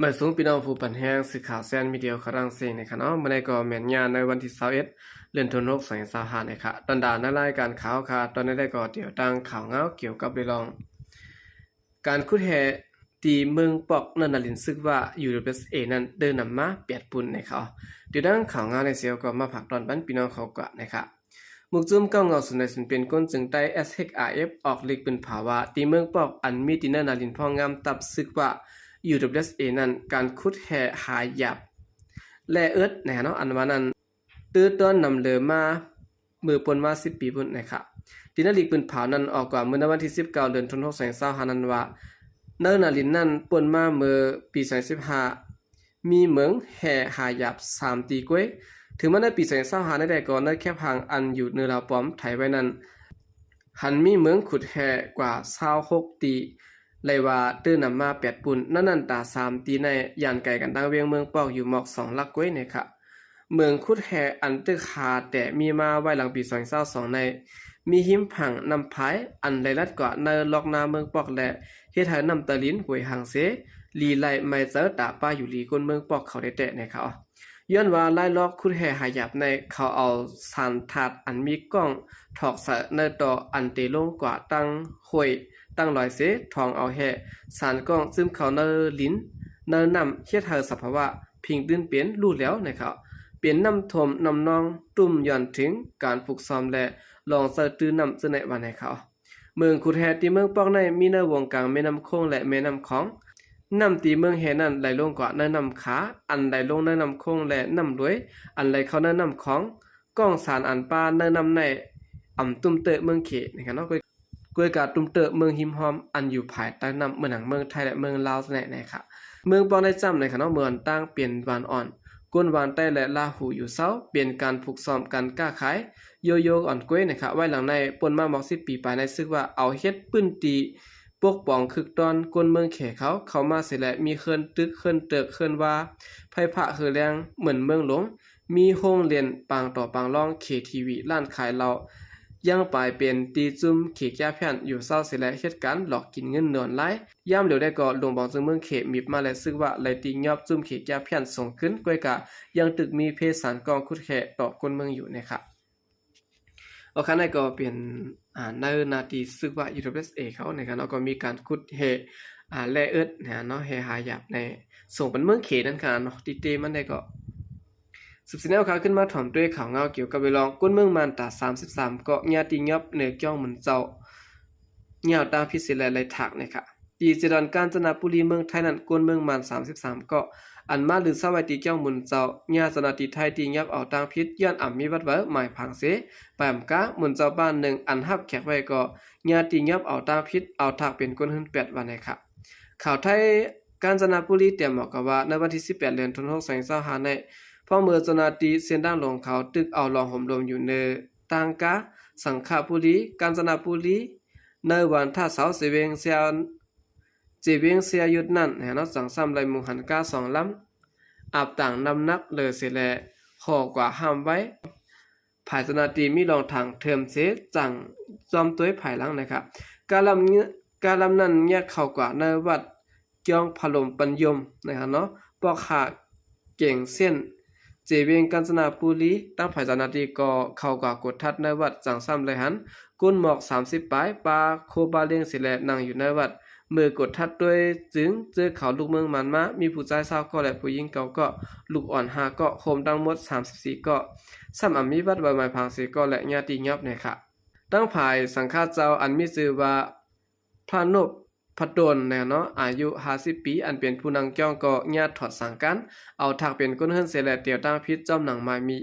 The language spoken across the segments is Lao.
ມາສູງພີ່ນ້ອງຜູ້ປັນແຮງ ສື່ຂ່າວແຊນມີເດຍຄາຣັງເຊນະຄະເນາະ. ມື້ນີ້ກໍແມ່ນຍາມໃນວັນທີຊາວເອັດ ເດືອນທັນວາ ສອງພັນຊາວຫ້ານະຄະ. ຕອນດານໃນລາຍການຂ່າວຄະ ຕອນນີ້ໄດ້ກໍຕຽວຕັ້ງຂ່າວງາວກ່ຽວກັບເລື່ອງ ການຂຸດແຮ່ທີ່ເມືອງປອກ ເນີນາລິນ ຊຶກວ່າ UWSA ນັ້ນ ເດີນນຳມາແປດປຸ້ນນະຄະ. ຕຽວຕັ້ງຂ່າວງາວໃນເຊວກໍມາຝາກຕອນປັນພີ່ນ້ອງເຂົາກວ່ານະຄະ. ໝູ່ຈຸ້ມເກົ້າເຫງົາສູນໃດສູນເປັນ ກົນເຊີງໃຕ້ SHRF ອອກລິກປືນເຜົາວ່າ ທີ່ເມືອງປອກ ອັນມີທີ່ເນີນາລິນ ພ້ອງງາມທັບຊຶກວ່າ UWSA ນັ້ນ ການຂຸດແຮ່ຫາຢາບແຣເອິດນະຄະເນາະ ອັນວ່ານັ້ນ ຕື່ນຕອນນຳເລີມາເມື່ອປົນມາສິບປີພຸ້ນນະຄະ. ທີ່ເນີນລິກປືນເຜົານັ້ນອອກກວ່າເມື່ອໃນວັນທີສິບເກົ້າ ເດືອນທັນວາ ສອງພັນຊາວຫ້ານັ້ນວ່າ ເນີນາລິນນັ້ນປົນມາເມື່ອປີສອງພັນສິບຫ້າ ມີເໝິງແຮ່ຫາຢາບສາມຕີກວຍ. ເຖິງມາໃນປີສອງພັນຊາວຫ້ານີ້ແດ່ກໍ ໃນແຄບຫາງອັນຢູ່ເນີນລາວປອມໄຖໄວ້ນັ້ນ ຫັນມີເໝິງຂຸດແຮ່ກວ່າຊາວຫົກຕີ ໄລ່ວ່າເດີນນຳມາແປດປຸ້ນ. ໃນນັ້ນຕາສາມຕີໃນ ຢ່າງໄກກັນທາງວຽງເມືອງປອກຢູ່ໝອກສອງຫຼັກກວຍນະຄະ. ເໝິງຂຸດແຮ່ອັນຕຶກຫາແຕ່ມີມາໄວ້ຫຼັງປີສອງພັນຊາວສອງໃນ ມີຫິມຝັ່ງນ້ຳພາຍ ອັນໄຫຼລັດກວ່າໃນລອກນາເມືອງປອກ ແລະ ເຮັດໃຫ້ນ້ຳຕະລິນຫ້ວຍຫາງເຊ ລີໄລ່ໄມ້ເຈີຕາປ້າຢູ່ລີ ຄົນເມືອງປອກເຂົາແທ້ໆນະຄະ. ຍ້ອນວ່າລາຍລອກຂຸດແຮ່ຫາຢາບໃນ ເຂົາເອົາສານທາດອັນມີກ້ອງຖອກໃສ່ໃນຕໍ່ ອັນເຕລົງກວ່າຕັ້ງຫ້ວຍຕັ້ງລອຍເຊ ຖອງເອົາແຮ່ສານກ້ອງຊຶມເຂົ້າໃນລິນໃນນ້ຳ ເຮັດໃຫ້ສະພາວະພິງຕື່ນເປັນ ລູ້ແຫຼວນະຄະ ເປັນນ້ຳຖ້ວມນ້ຳນອງ ຕຸ້ມຍ້ອນເຖິງການຝຶກຊ້ອມ ແລະ ລອງໃຊ້ຕື້ນ້ຳເຊິ່ງໃນວ່ານະຄະ. ເໝິງຂຸດແຮ່ທີ່ເມືອງປອກໃນ ມີໃນວົງກາງແມ່ນ້ຳໂຂງ ແລະ ແມ່ນ້ຳຂອງ. ນ້ຳທີ່ເໝິງແຮ່ນັ້ນໄຫຼລົງກວ່າໃນນ້ຳຂາ ອັນໄຫຼລົງໃນນ້ຳໂຂງ ແລະ ນ້ຳລວຍ ອັນໄຫຼເຂົ້າໃນນ້ຳຂອງ. ກ້ອງສານອັນປ້າໃນນ້ຳໃນ ອຳຕຸ້ມເຕີເມືອງເຂນະຄະເນາະ ກວຍກາຕຸ້ມເຕີເມືອງຮິມຮອມ ອັນຢູ່ພາຍໃຕ້ນ້ຳ ເໝືອນຫຍັງເມືອງໄທ ແລະ ເມືອງລາວແທ້ໆນະຄະ. ເມືອງປອກໃນຈ້ຳນະຄະເນາະ ເມືອງຕ່າງເປັນວານອ່ອນ ກົນວານໃຕ້ ແລະ ລາຫູຢູ່ເຊົ້າ ເປັນການຝຶກຊ້ອມການຄ້າຂາຍ ໂຍໂຍອ່ອນກວຍນະຄະ. ໄວ້ຫຼັງໃນ ປົນມາໝອກສິບປີປາຍໃນ ຊຶກວ່າເອົາເຮັດພື້ນທີ່ປົກປ້ອງຄຶກຕ້ອນ ຄົນເມືອງແຂເຂົາເຂົ້າມາເສຍແລ້ວ ມີເຮືອນຕຶກ ເຮືອນເຕີກ ເຮືອນວ່າ ໄຟຟ້າ ເຮືອແລງ ເໝືອນເມືອງຫຼວງ ມີໂຮງລຽນປາງຕໍ່ປາງລອງ KTV ຮ້ານຂາຍເຫຼົ້າ ຍັງປາຍເປັນທີ່ຈຸ້ມເຂກາພຽນຢູ່ເຊົ້າເສຍແລ້ວ ເຮັດການຫຼອກກິນເງິນນອນລາຍ. ຍາມຫຼຽວໃດກໍ ຫຼວງບອງເຈີເມືອງເຂມີບມາ ແລະ ຊຶກວ່າໄລ່ຕີຫຍອບຈຸ້ມເຂກາພຽນສົ່ງຄືນ ກວຍກາຍັງຕຶກມີເພສານກ້ອງຂຸດແຮ່ຕໍ່ຄົນເມືອງຢູ່ນະຄະ. ໂອເຄ ນັ້ນກໍເປັນ ອາ ໃນໜ້າທີ່ຊຶກວ່າ UWSA ເຂົານະຄະເນາະ ກໍມີການຂຸດແຮ່ ອາ ແຣເອິດນະເນາະ ແຮ່ຫາຢາບໃນ ສົ່ງປັນເມືອງເຂນັ້ນຄະເນາະ ທີ່ເຕມັນໄດ້ກໍ ສືບສຽນແນວຂ່າວຂຶ້ນມາຖອມດ້ວຍຂ່າວງາວກ່ຽວກັບເລື່ອງ ຄົນເມືອງມານຕາສາມສິບສາມເກາະ ຍາດຕິຍອບເໜືອກ້ອງໝຸນເຈົ້າ ຍາວຕາມຜິດເສຍແລ້ວໄລ່ຖາກນະຄະ. ທີ່ເຊດອນການຈະນະບູລີເມືອງໄທນັ້ນ ຄົນເມືອງມານສາມສິບສາມເກາະ ອັນມາລືເຊົາໄວ້ທີ່ກ້ອງໝຸນເຈົ້າ ຍາເຈົ້າໜ້າທີ່ໄທຕິຍອບເອົາຕາມຜິດ ຍ້ອນອຳມີວັດໄວ້ໝາຍຜັງເສ ປາຍອຳກາໝຸນເຈົ້າບ້ານໜຶ່ງ ອັນຮັບແຂກໄວ້ກໍ ຍາຕິຍອບເອົາຕາມຜິດ ເອົາຖາກເປັນຄົນເຮືອນແປດ ວ່ານະຄະ. ຂ່າວໄທ ການຈະນະບູລີ ຕຽມບອກກະວ່າ ໃນວັນທີສິບແປດ ເດືອນທັນວາ ສອງພັນຊາວຫ້າໃນ ພ້ອມເມື່ອເຈົ້າໜ້າທີ່ເສັ້ນທາງຫຼວງເຂົາຕຶກເອົາລອງໂຮມລວມຢູ່ເນີຕາງກາ ສັງຂະບູລີ ການຈະນະບູລີ ໃນວັນທາດເສົາ ເຊວຽງເຊຍ ເຊວຽງເຊຍຍຸດນັ້ນນະເນາະ ຈັ່ງຊ້ຳໄລ່ໝູ່ຫັນກາສອງລຳ ອາບຕ່າງນ້ຳໜັກເລີເສແລ ຫໍ່ກວ່າຫ້າມໄວ້ ພາຍເຈົ້າໜ້າທີ່ມີລອງທາງເທີມເສ ຈັ່ງຈອມໂຕຍພາຍຫຼັງນະຄະ. ກາລຳ ກາລຳນັ້ນແຍກເຂົ້າກວ່າໃນວັດ ກຽງພະລົມປັນຍົມນະຄະເນາະ ປອກຫາກ ເກງເສັ້ນ ເຈວຽງການຈະນະບູລີ. ທາງຝ່າຍເຈົ້າໜ້າທີ່ກໍເຂົ້າກວດກວດທັດໃນວັດ ຈັ່ງຊ້ຳໄລ່ຫັນ ຄົນໝອກສາມສິບປາຍ ປາໂຄບາເລ້ງເສແລ ນັ່ງຢູ່ໃນວັດ. ເມື່ອກວດທັດດ້ວຍຈຶ່ງເຈີເຂົາລູກເມືອງມານມາ ມີຜູ້ຊາຍຊາວເກາະ ແລະ ຜູ້ຍິງເກົ້າເກາະ ລູກອ່ອນຫ້າເກາະ ໂຮມທັງໝົດສາມສິບສີ່ເກາະ ຊ້ຳອຳມີວັດໄວ້ໝາຍຜັງເສເກາະ ແລະ ຍາດຕິຍອບນະຄະ. ທາງຝ່າຍສັງຄະເຈົ້າ ອັນມີຊື່ວ່າ ພະນົບ ພະໂຕນແນວເນາະ ອາຍຸຫ້າສິບປີ ອັນເປັນຜູ້ນັ່ງກ້ອງກໍຍາດຖອດສັງການ ເອົາຖາກເປັນຄົນເຮືອນເສແລ ຕຽວຕັ້ງຜິດ ຈ້ອມໜັງໝາຍມີ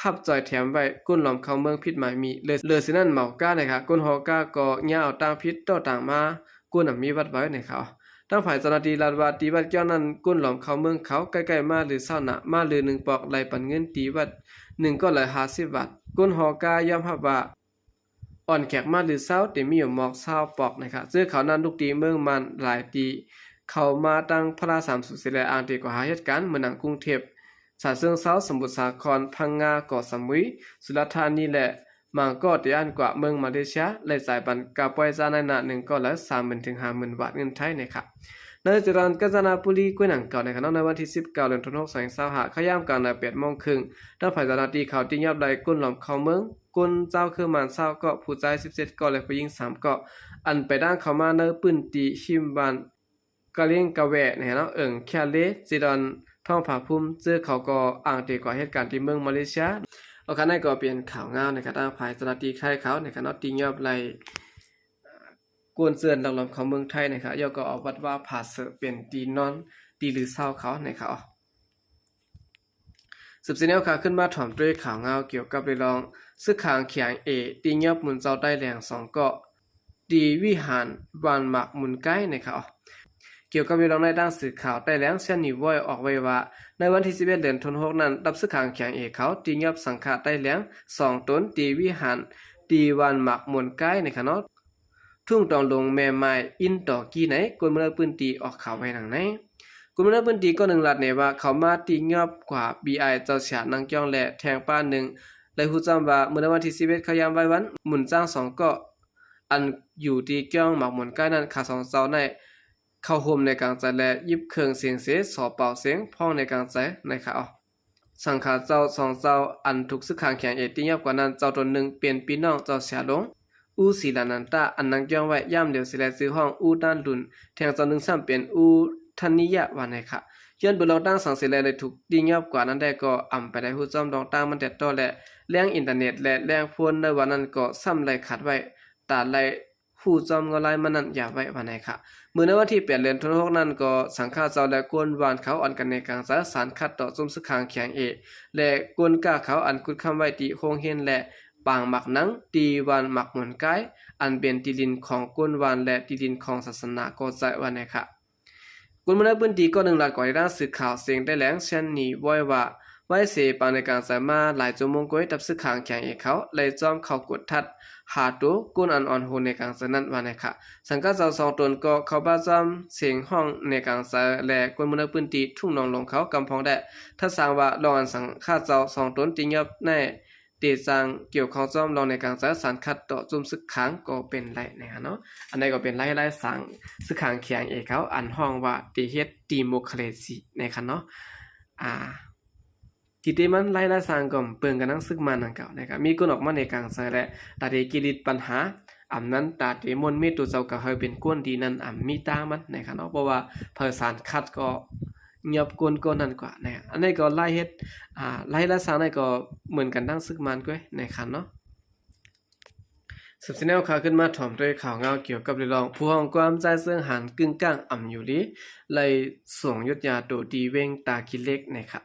ຮັບຈ່ອຍແຖມໄວ້ ກົ້ນຫຼອມເຂົ້າເມືອງຜິດໝາຍມີ ເລີເສນັ້ນເມົາກ້ານະຄະ ກົ້ນຫໍກ້າກໍຍາດເອົາຕັ້ງຜິດ ຕໍ່ຕາງມາ ກ້ນອຳມີວັດໄວ້ນະຄະ. ທາງຝ່າຍເຈົ້າໜ້າທີ່ລັດວ່າ ທີ່ວັດກ້ອງນັ້ນ ກົ້ນຫຼອມເຂົ້າເມືອງເຂົາ ໃກ້ໆມາລືເຊົ້ານະ ມາລືໜຶ່ງປອກ ໄລ່ປັນເງິນຕີວັດໜຶ່ງກໍໄລ່ຫ້າສິບບາດ. ກົ້ນຫໍກ້າຍອມຮັບວ່າ ອ່ອນແຂກມາລືເຊົ້າ ແຕ່ມີຢູ່ໝອກຊາວປອກນະຄະ. ເຈີເຂົານັ້ນລຸກຕີເມືອງມານຫຼາຍຕີ ເຂົ້າມາຕັ້ງພະລາສາມສູນເສແລ ອ່າງເຕກວາຫາເຮັດການ ເໝືອນໜັງກຸງເທບ ສະເຊີງເຊົາ ສະໝຸດສາຄອນ ພັງງາ ເກາະສະໝຸຍ ສຸລາທານີ ແລະ ບາງເກາະ ເຕອ່ານກວ່າເມືອງມາເລເຊຍ ໄລ່ຈ່າຍປັນກາປ່ອຍຈ້ານາຍໜ້າໜຶ່ງກໍລະສາມໝື່ນເຖິງຫ້າໝື່ນບາດເງິນໄທນະຄະ. ໃນເຂດການການຈະນະບູລີ ແຂວງນະຄອນນະຄອຍ ໃນວັນທີສິບເກົ້າ ເດືອນທີຫົກ ສອງພັນຊາວຫ້າ ເຂົ້າຍາມກາງນະ ແປດໂມງເຄິ່ງ ທາງຝ່າຍເຈົ້າໜ້າທີ່ເຂົາໄດ້ຍອບໄດ້ກົນລ້ອມເຂົ້າເມືອງ ຄົນລາວເຂົ້າມາຊາວເກາະ ຜູ້ຊາຍສິບເຈັດເກາະ ແລະ ຜູ້ຍິງສາມເກາະ ອັນໄປທາງເຂົ້າມາໃນພື້ນທີ່ຮິມບ້ານກະເລງກະແວ ໃນເນາະ ເອີ່ງແຄເລ ເຈດອນ ທອງຜາພູມ ເຈີເຂົາກໍອ້າງເຕກວ່າເຫດການທີ່ເມືອງມາເລເຊຍ. ໂອເຄ ນັ້ນກໍເປັນຂ່າວງາວໃນການທາງຝ່າຍເຈົ້າໜ້າທີ່ໄທເຂົາ ໃນການເນາະ ທີ່ຍອບໄດ້ ກວນເຊີນລັກລອບເຂົ້າເມືອງໄທ ໃນຂະນະ ຢອກກໍເອົາວັດວາຜາເສີເປັນທີ່ນອນ ທີ່ລືເຊົາເຂົາ ໃນຂະນະ. ສືບສຽນແນວຂ່າວ ຂຶ້ນມາຖອມດ້ວຍຂ່າວງາວກ່ຽວກັບເລື່ອງ ຊຶກຂ້າງແຂວງເອ ທີ່ຍອບໝູນເຈົ້າໄຕ້ແຫຼງສອງເກາະ ທີ່ວິຫານບ້ານໝາກມູນໄກ ໃນຂະນະ. ກ່ຽວກັບເລື່ອງໃນ ທາງສື່ຂ່າວໄຕ້ແຫຼງ ຊຽນນີວອຍ ອອກໄວ້ວ່າ ໃນວັນທີສິບເອັດ ເດືອນທີຫົກ ນັ້ນ ທັບຊຶກຂ້າງແຂວງເອເຂົາ ທີ່ຍອບສັງຂະໄຕ້ແຫຼງສອງຕົນ ທີ່ວິຫານ ທີ່ບ້ານໝາກມູນໄກ ໃນຂະນະ. ທຸ່ງຕອງຫຼົງແມ່ໝາຍ ອິນຕໍກີໃນ ຄົນເມືອງໃນພື້ນທີ່ອອກຂ່າວໄວ້ດັ່ງໃນ. ຄົນເມືອງໃນພື້ນທີ່ເກາະໜຶ່ງລາຍງານວ່າ ເຂົາມາທີ່ຍອບກວ່າ ບີໄອ ເຈົ້າເສຍນາງກ້ຽງ ແລະ ແທງປ້າໜຶ່ງ ໄດ້ຮູ້ຈ້ຳວ່າ ມື້ໃນວັນທີສິບເອັດ ເຂົ້າຍາມໄວວັນ ໝູນຊ້າງສອງເກາະ ອັນຢູ່ທີ່ກ້ຽງໝາກມູນໄກນັ້ນ ຂະສອງເຈົ້າໄດ້ເຂົ້າໂຮມໃນກາງໃຈ ແລະ ຢິບເຄື່ອງສຽງເສ ສໍເປົ່າສຽງພ້ອງໃນກາງໃຈ ໃນຂະນະ. ສັງຂະເຈົ້າສອງເຈົ້າ ອັນຖືກຊຶກຂ້າງແຂວງເອ ທີ່ຍອບກວ່ານັ້ນ ເຈົ້າຕົນໜຶ່ງເປັນພີ່ນ້ອງເຈົ້າເສຍຫຼົງ ອູ ສີລານັນຕະ ອັນນາງກ້ຽງໄວ້ ຢ່າງດຽວເສຍແລະ ຊື່ຫ້ອງ ອູ ຕານລຸນ ແທງເຈົ້າໜຶ່ງຊ້ຳເປັນ ອູ ທັນນິຍະ ວ່າໃນຂະນະ. ຍ້ອນບໍ່ຮູ້ເລື່ອງຕ່າງສັງເສຍແລະ ໄດ້ຖືກທີ່ຍອບກວ່ານັ້ນແດ່ ກໍອຳໄປໄດ້ຮູ້ຈ້ຳເລື່ອງຕ່າງມັນແຕ່ຕໍ່ ແລະ ແຫຼ່ງອິນເຕີເນັດ ແລະ ແຫຼ່ງໂຟນໃນວັນນັ້ນກໍຊ້ຳໄດ້ຂາດໄວ້ ຕາໄດ້ ຜູ້ຈອມເງົາລາຍມານັ້ນຢ່າໄວ້ວ່າໃນຂະນະ. ມື້ໃນວັນທີແປດ ເດືອນທີຫົກ ນັ້ນກໍສັງຂະເຈົ້າ ແລະ ຄົນບ້ານເຂົາອ່ອນກັນໃນກາງໃຈ ສານຂັດຕໍ່ຈຸ້ມຊຶກຂ້າງແຂວງເອ ແລະ ຄົນກ້າເຂົາ ອັນຂຸດຄ້ຳໄວ້ທີ່ໂຮງຮຽນ ແລະ ປາງໝາກໜັງ ທີ່ບ້ານໝາກມູນກາຍ ອັນເປັນທີ່ດິນຂອງຄົນບ້ານ ແລະ ທີ່ດິນຂອງສາສະໜາກໍໃຈວ່າໃນຂະນະ. ຄົນເມືອງໃນພື້ນທີ່ເກາະໜຶ່ງລາຍງານຕໍ່ທາງສື່ຂ່າວສຽງໄຕ້ແຫຼງ ຊຽນນີວອຍ ວ່າ ໄວ້ເສຍປາງໃນກາງໃຈມາຫຼາຍຊົ່ວໂມງກວ່າ ທັບຊຶກຂ້າງແຂວງເອເຂົາໄດ້ຈອມເຂົ້າກວດທັດຫາໂຕຄົນອັນອ່ອນໂຮໃນກາງໃຈນັ້ນວ່າໃນຂະນະ. ສັງຂະເຈົ້າສອງຕົນກໍເຂົ້າມາຈອມສຽງຮ້ອງໃນກາງໃຈ ແລະ ຄົນເມືອງໃນພື້ນທີ່ທຸ່ງໜອງຫຼົງເຂົາກຳພອງແດ່ ທັດສາງວ່າ ລອງອັນສັງຂະເຈົ້າສອງຕົນທີ່ຍອບໃນ ເຕຈັ່ງກ່ຽວຂ້ອງຈອມລອງໃນກາງໃຈ ສານຂັດຕໍ່ຈຸ້ມຊຶກຂ້າງກໍເປັນໄດ້ ໃນຂະນະເນາະ. ອັນໃດກໍເປັນລາຍລາຍສັງຊຶກຂ້າງແຂວງເອເຂົາ ອັນຮ້ອງວ່າເຕເຮັດດີໂມຄຣາຊີ ໃນຂະນະເນາະ. ອາ ທີ່ເຕມັນລາຍລາຍສັງກໍເບິ່ງກັນໜັງຊຶກມານດັ່ງກ່າວ ນະຄະນະ. ມີຄົນອອກມາໃນກາງໃຈ ແລະ ຕາເຕກິລິດບັນຫາ ອຳນັ້ນຕາເຕມົນເມໂຕເຈົ້າກະເຮີເປັນຄົນດີນັ້ນ ອຳມີຕາມັນ ໃນຂະນະເນາະ. ເພາະວ່າເຜີສານຂັດກໍ ຍອບກົນກໍນັ້ນກວ່າ ນະ. ອັນນີ້ກໍລາຍເຮັດ ອາ ລາຍເຮັດລາຍສ້າງນີ້ກໍເໝືອນກັນທັງຊຶກມານກ້ວຍ ໃນຂະນະເນາະ. ສືບສຽນແນວຂ່າວ ຂຶ້ນມາຖອມດ້ວຍຂ່າວງາວກ່ຽວກັບເລື່ອງ ຜູ້ຮ້ອງຄວາມ ຈາຍເຈີງຫານ ກຶ້ງກ້າງ ອຳຢູລີ ໄລ່ສົ່ງຢຸດຢາໂຕທີ່ເວງຕາຂີ້ເຫຼັກ ໃນຂະນະ.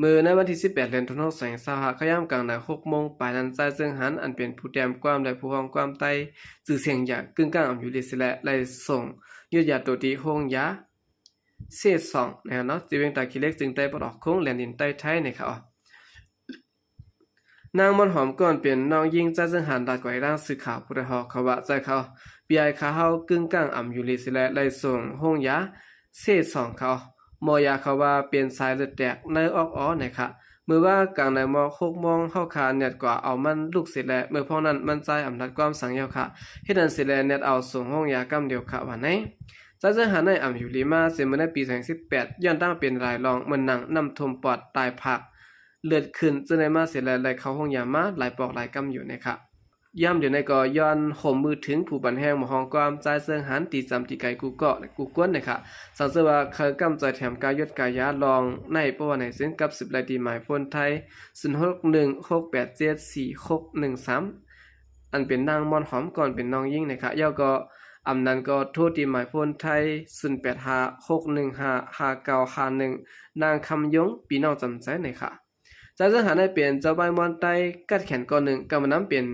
ມື້ໃນວັນທີສິບແປດ ເດືອນທີຫົກ ສອງພັນຊາວຫ້າ ເຂົ້າຍາມກາງໃນຫົກໂມງປາຍນັ້ນ ຈາຍເຈີງຫານ ອັນເປັນຜູ້ແຕ້ມຄວາມ ແລະ ຜູ້ຮ້ອງຄວາມໄຕ້ຊື່ສຽງຢ່າງ ກຶ້ງກ້າງ ອຳຢູລີ ເສຍແລະ ໄລ່ສົ່ງຢຸດຢາໂຕທີ່ໂຮງຢາ ເຊສອງ ໃນຂະນະເນາະ ທີ່ເວງຕາຂີ້ເຫຼັກ ເຊິ່ງໄດ້ປອດອອກໂຄ້ງແດນດິນໃຕ້ໄທ ໃນຂະນະ. ນາງມ່ອນຫອມ ກ່ອນເປັນນ້ອງຍິງ ຈາຍເຈີງຫານ ລາຍງານຕໍ່ທາງສື່ຂ່າວຜູ້ໄດ້ຮອກເຂົາວ່າ ໃຈເຂົາ ພີ່ອ້າຍຂ້າເຮົາກຶ້ງກ້າງ ອຳຢູລີ ເສຍແລະ ໄລ່ສົ່ງໂຮງຢາ ເຊສອງ ເຂົາ ໝໍຢາເຂົາວ່າເປັນສາຍເລືອດແຕກໃນອອກອໍ ໃນຂະນະ. ມື້ວ່າກາງໃນໝອກຫົກໂມງ ເຮົາຄາແນດກວ່າເອົາມັນລຸກເສຍແລະ ເມື່ອພວກນັ້ນມັນຈ່າຍອຳນາດຄວາມສັງເຫຍວຂະ ເຮັດນັ້ນເສຍແລະ ແນດເອົາສົ່ງໂຮງຢາກຳດຽວຂະ ວ່າໃນ. ຈາຍເຈີງຫານໃນອຳຢູລີມາ ເສຍເມີໃນປີສອງພັນສິບແປດ ຍ້ອນຕັ້ງເປັນຫຼາຍລອງ ເໝືອນໜັງນ້ຳຖ້ວມປອດ ຕາຍພາກ ເລືອດຂຶ້ນ ເຈີງໃນມາເສຍແລະ ໄດ້ເຂົ້າໂຮງຢາມາຫຼາຍປອກຫຼາຍກຳຢູ່ ໃນຂະນະ. ຍາມດຽວໃນກໍຍ້ອນໂຮມມືເຖິງຜູ້ບັນແຮງໝໍຮ້ອງຄວາມ ຈາຍເຈີງຫານ ທີ່ຈຳທີ່ໄກກູ່ເກາະ ແລະ ກູ່ກວນ ໃນຂະນະ. ສັງເສຍວ່າເຂົາກຳໃຈແຖມກາຍົດກາຢາລອງໃນ ເພາະວ່າໃນເຊິ່ງກັບສືບໄລ່ທີ່ໝາຍໂຟນໄທ ສູນຫົກໜຶ່ງ ຫົກແປດເຈັດ ສີ່ຫົກໜຶ່ງສາມ ອັນເປັນນາງມ່ອນຫອມ ກ່ອນເປັນນ້ອງຍິງ ໃນຂະນະ. ແລ້ວກໍອຳນັ້ນກໍໂທທີ່ໝາຍໂຟນໄທ ສູນແປດຫ້າ ຫົກໜຶ່ງຫ້າ ຫ້າເກົ້າຫ້າໜຶ່ງ ນາງຄຳຍົງ ພີ່ນ້ອງຈຳໃຈ ໃນຂະນະ. ຈາຍເຈີງຫານໃນເປັນເຈົ້າໄມ້ມ່ວນໃຕ້ກັດແຂນກ່ອນໜຶ່ງ ກຳມານຳເປັນ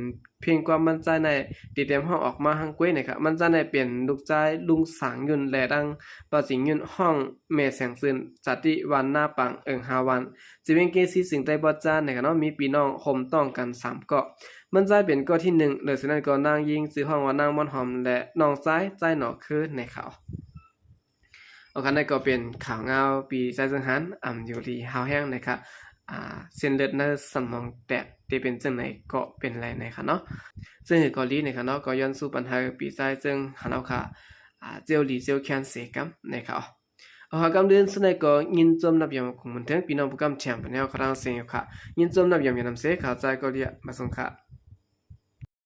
ເພງຄວາມໝັ້ນໃຈໃນ ທີ່ເຕມຮ້ອງອອກມາຮັງເກວ ໃນຂະນະ. ໝັ້ນໃຈໃນເປັນລູກຊາຍລຸງສາງຍຸນ ແລະ ນາງປາຈິງຍຸນ ຮ້ອງແມ່ແສງຊື່ນ ຈາຕິວັນນາປັງ ເອີງຮາວັນ ຈະເວງເກຊີ ຊຶ່ງໄດ້ບອດຈານ ໃນຂະນະເນາະ ມີພີ່ນ້ອງໂຮມຕ້ອງກັນສາມເກາະ. ໝັ້ນໃຈເປັນເກາະທີໜຶ່ງ ເລີຍເສຍນັ້ນກໍນາງຍິງ ຊື່ຮ້ອງວ່ານາງມ່ອນຫອມ ແລະ ນ້ອງຊາຍ ຈາຍໜໍຄື ໃນຂະນະ. ໂອເຄ ນັ້ນກໍເປັນຂ່າວງາວປີຈາຍເຈີງຫານ ອຳຢູລີ ຮາວແຮງ ໃນຂະນະ. ອ່າ ເສັ້ນເລືອດໃນສະໝອງແຕກ ທີ່ເປັນຈັ່ງໃດກໍເປັນໄດ້ ໃນຂະນະເນາະ. ເຊິ່ງເກົາຫຼີ ໃນຂະນະເນາະ ກໍຍ້ອນສູ້ປັນຫາປີຈາຍເຈີງຫານ ເອົາຂະ ອາ ເຈົ້າລີ້ເຈົ້າຄຽນເສກຳ ນະຄະ. ເອົາ ຫາກຳເດີນສຸດໃດກໍຍິນຊົມນັບຢາມຂອງມັນເຖິງ ພີ່ນ້ອງຜູ້ກຳແຖມປານແນວຂອງທາງເຊຍຂະ ຍິນຊົມນັບຢາມຍານຳເສ ຂາວໃຈເກົາຫຼີ ມາສົ່ງຂະ.